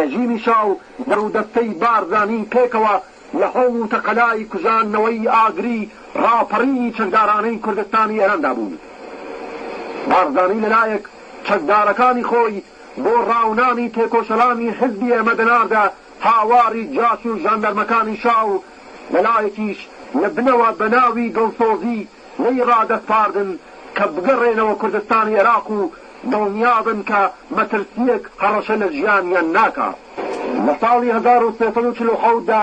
ڕێژیمی شا و دارودەستەی بارزانی پێکەوە لە هەوڵ و تەقەلای کوژاندنەوەی ئاگری ڕاپەڕینی چەکدارانەی کوردستانی ئێراندا بوون. بارزانی لە لایەک چەکدارەکانی خۆی بۆ ڕاونانی تێکۆشەرانی حیزبی ئێمە دەناردە هاواری جاش و ژاندارمەکانی شا و لە لایەکیش لە بنەوە بە ناوی دڵسۆزی لێی ڕادەسپاردن کە بگەڕێنەوە کوردستانی ئێراق و دڵنیابن کە مەترسییەک هەڕەشە لە ژیانیان ناکا. لە ساڵی 1347 دا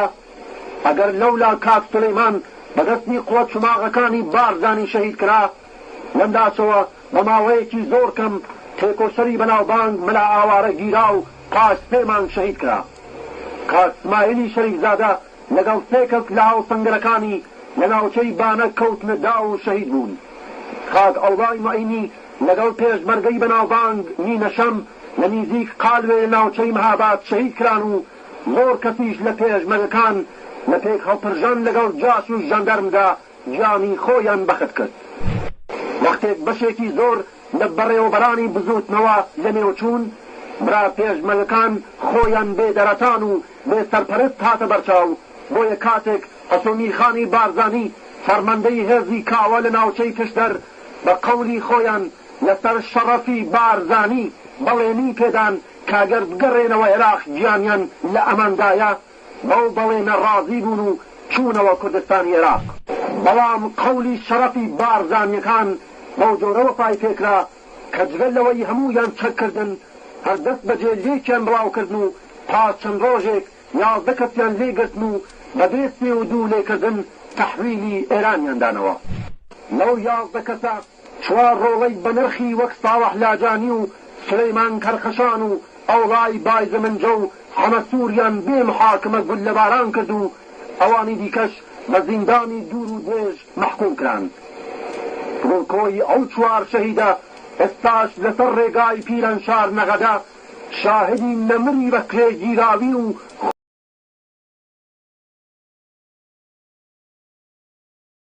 ئەگەر لەولا کاک سولەیمان بە دەستی قوە چوماغەکانی بارزانی شەهید کرا، لەملاشەوە بە ماوەیەکی زۆر کەم تێکۆشەری بەناوبانگ مەلا ئاوارە گیرا و پاش سێ مانگ شەهید کرا. کاک سمایلی شەریفزادە لەگەڵ سێ کەس لە هاوسەنگەرەکانی لە ناوچەی بانە کەوتنە داو و شەهید بوون. کاک عەوڵای موعینی لەگەڵ پێشمەرگەی بەناوبانگ مینەشەم لە نیزیک قالوێ لە ناوچەی مهاباد شەهید کران و زۆر کەسیش لە پێشمەرگەکان لە پێکهەڵپرژان لەگەڵ جاش و ژاندارمدا گیانی خۆیان بەخت کرد. وەختێک بەشێکی زۆر لە بەڕێوەبەرانی بزووتنەوە لەنێوچوون، برا پێشمەرگەکان خۆیان بێ دەرەتان و بێ سەرپەرست هاتە بەرچاو، بۆیە کاتێک حەسۆ میرخانی بارزانی فەرماندەی هێزی کاوە لە ناوچەی پشدەر بە قەولی خۆیان لەسەر شەڕەفی بارزانی بەڵێنی پێدان کە گەر بگەڕێنەوە عێراق گیانیان لە ئەماندایە، بەو بەڵێنە ڕازی بوون و چوونەوە کوردستانی عێراق. بەڵام قەولی شەڕەفی بارزانییەکان بەو جۆرە وەفای پێکرا کە جگە لەوەی هەموویان چەک کردن، هەر دەست بەجێ لێکیان بڵاو کردن و پاش چەند ڕۆژێک 11 کەسیان لێ گرتن و بە بێ سێ و دوو لێکردن تەحویلی ئێرانیان دانەوە. لەو 11 کەسە چوار ڕۆڵەی بەنرخی وەک ساڵح لاجانی و سولەیمان کەرخەشان و ئەوڵای بایزەمنجە و حەمەسووریان بێ محاکمە گوللەباران کرد و ئەوانی دیکەش بە زیندانی دوور و درێژ مەحکووم کران. گوڵکۆی ئەو چوار شەهیدە ئێستاش لەسەر ڕێگای پیرانشار نەغەدە شاهدی نەمری بەکرێگیراوی و.